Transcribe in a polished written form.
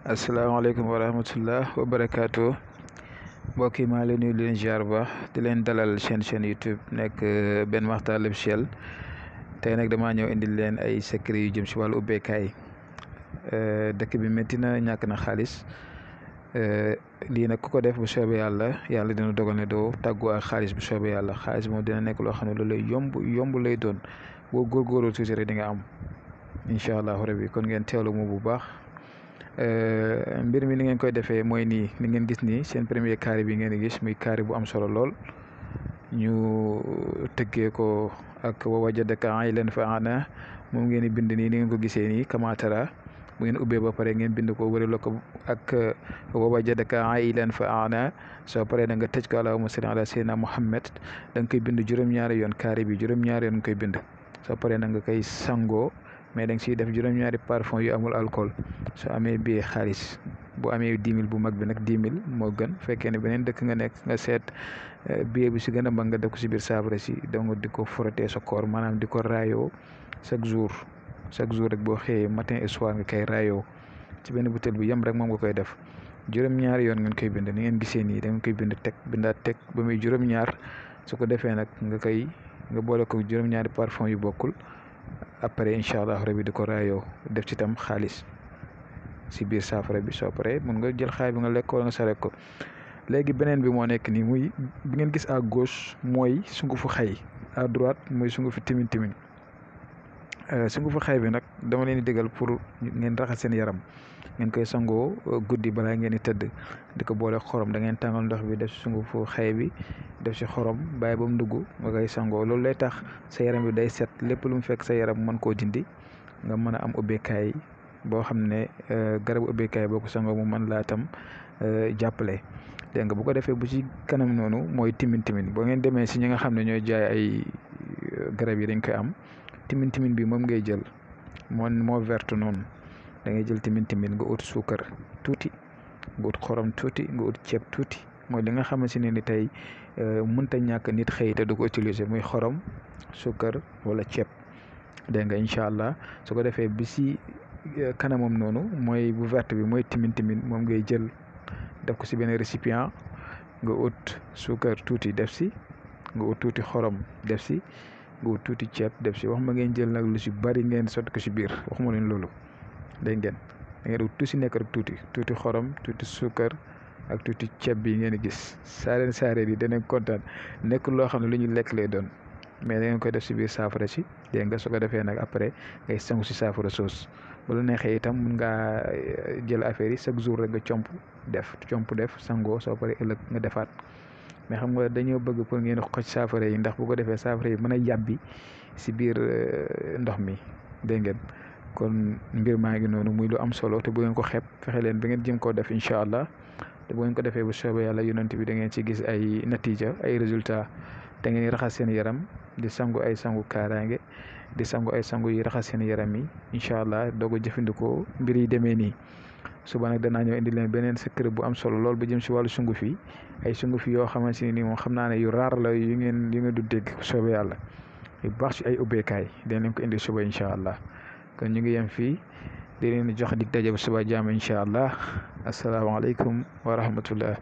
asalaamaaleykum wa rahmatullah wa barakaatu mbokk yi maa leen nuyu di leen ziar bu baax di leen dalal chaîne YouTube nekk Ben Makhtar l'officiel tey nag damaa ñëw indil leen ay secret yu jëm si wàllu ubbeekaay dëkk bi métti na ñàkk na xaalis lii nag ku ko def bu soobee yàlla dina dogal ne doo tàggu ak xaalis bu soobee yàlla xaalis moom dina nekk loo xam ne loolu lay yomb lay doon boo góorgóorlu tuuti rek di nga am incha allahu rabi kon ngeen teewlu mu bu baax. mbir mi ni ngeen koy defee mooy nii ni ngeen gis nii seen premier carré bi ngeen gis muy carré bu am solo lool ñu tëggee ko ak wa wajadaka aa'ilan fa aghnaa moom ngeen di bind nii ni ngeen ko gisee nii kamaatara bu ngeen ubbee ba pare ngeen bind ko wërale ko ak wa wajadaka aa'ilan fa aghnaa soo paree da nga tëj ko allahumma salli ala sayyidina Muhammad da nga koy bind juróom-ñaari yoon carré bi juróom-ñaari yoon nga koy bind soo paree da nga koy sangoo. mais da nga siy def juróom-ñaari parfum yu amul alcool soo amee bii xaalis bu amee 10 000 bu mag bi nag 10 000 moo gën fekkee ne beneen dëkk nga nekk nga seet billet bi si gën a mag nga def ko si biir saafara si donc di ko frotter sa corps maanaam di ko raayoo chaque jour rek boo xëyee matin et soir nga koy raayoo ci benn butéel bu yem rek moom nga koy def juróom-ñaari yoon ngeen koy bind ni ngeen gisee nii da nga koy bind teg bindaat teg ba muy juróom-ñaar su ko defee nag nga boole ko juróom-ñaari parfum yu bokkul. après incha allah rabi di ko raayoo def ci tam xaalis si biir saafara bi soo paree mun nga jël xaay bi nga lekk wala nga sarek ko léegi beneen bi moo nekk nii muy bi ngeen gis à gauche mooy sungufu xay à droite mooy sungufu timin sungufu xay bi nag dama leen di digal pour ngeen raxas seen yaram ngeen koy sangoo guddi balaa ngeen di tëdd di ko boole xorom da ngeen tàngal ndox bi def si sungufu xay bi def si xorom bàyyi ba mu dugg nga koy sangoo loolu lay tax sa yaram bi day set lépp lu mu fekk sa yaram mën koo dindi nga mën a am ubbeekaay boo xam ne garabu ubbeekaay boo ko sangoo mu mën laa tam jàppale. dégg nga bu ko defee bu ci kanam noonu mooy timin boo ngeen demee si ñi nga xam ne ñooy jaay ay garab yi dañ koy am timin bi moom ngay jël moo verte noonu da ngay jël timin nga ut suukar tuuti nga ut xorom tuuti nga ut ceeb tuuti mooy li nga xamante ne ni tey mënta ñàkk nit xëy te du ko utiliser muy xorom suukar wala ceeb dégg nga incha allah su ko defee bi si kanamam noonu mooy bu verte bi mooy timin moom ngay jël def ko si benn récipient nga ut suukar tuuti def si nga ut tuuti xorom def si nga ut tuuti ceeb def si wax ma ngeen jël nag lu si bari ngeen sotti ko si biir waxuma leen loolu dégg ngeen da ngeen ut tuuti nekk rek tuuti xorom tuuti suukar ak tuuti ceeb bi ngeen gis saareen yi danañ kontaan nekk loo xam ne lu ñu lekk lay doon mais da ngeen koy def si biir saafara si dégg nga su ko defee nag après ngay sangu si saafara soos bu la neexee itam mun ngaa jël affaire yi chaque jour rek nga comp def sangoo soo paree ëllëg nga defaat mais xam nga dañoo bëgg pour ngeen xoj saafara yi ndax bu ko defee saafara yi mën a yàbbi si biir ndox mi dégg ngeen kon mbir maa ngi noonu muy lu am solo te bu ngeen ko xeeb fexe leen ba ngeen jëm koo def incha allah te bu ngeen ko defee bu soobee yàlla yonent bi da ngeen ci gis ay natija ay résultat da ngeen raxas seen yaram di sangu ay sangu kaaraange di sangu ay sangu yi raxas seen yaram yi incha allah doog a jëfandikoo mbir yi demee nii suba nag danaa ñëw indi leen beneen secret bu am solo lool ba jëm si wàllu sunguf yi ay sunguf yoo xamante ne nii moom xam naa ne yu raar la yu ngeen du dégg soobee yàlla yu baax si ay ubbeekaay dañ leen ko indi suba incha allah kon ñu ngi yem fii di leen jox dig daje ba suba jàmm incha allah asalaamaaleykum wa rahmatullah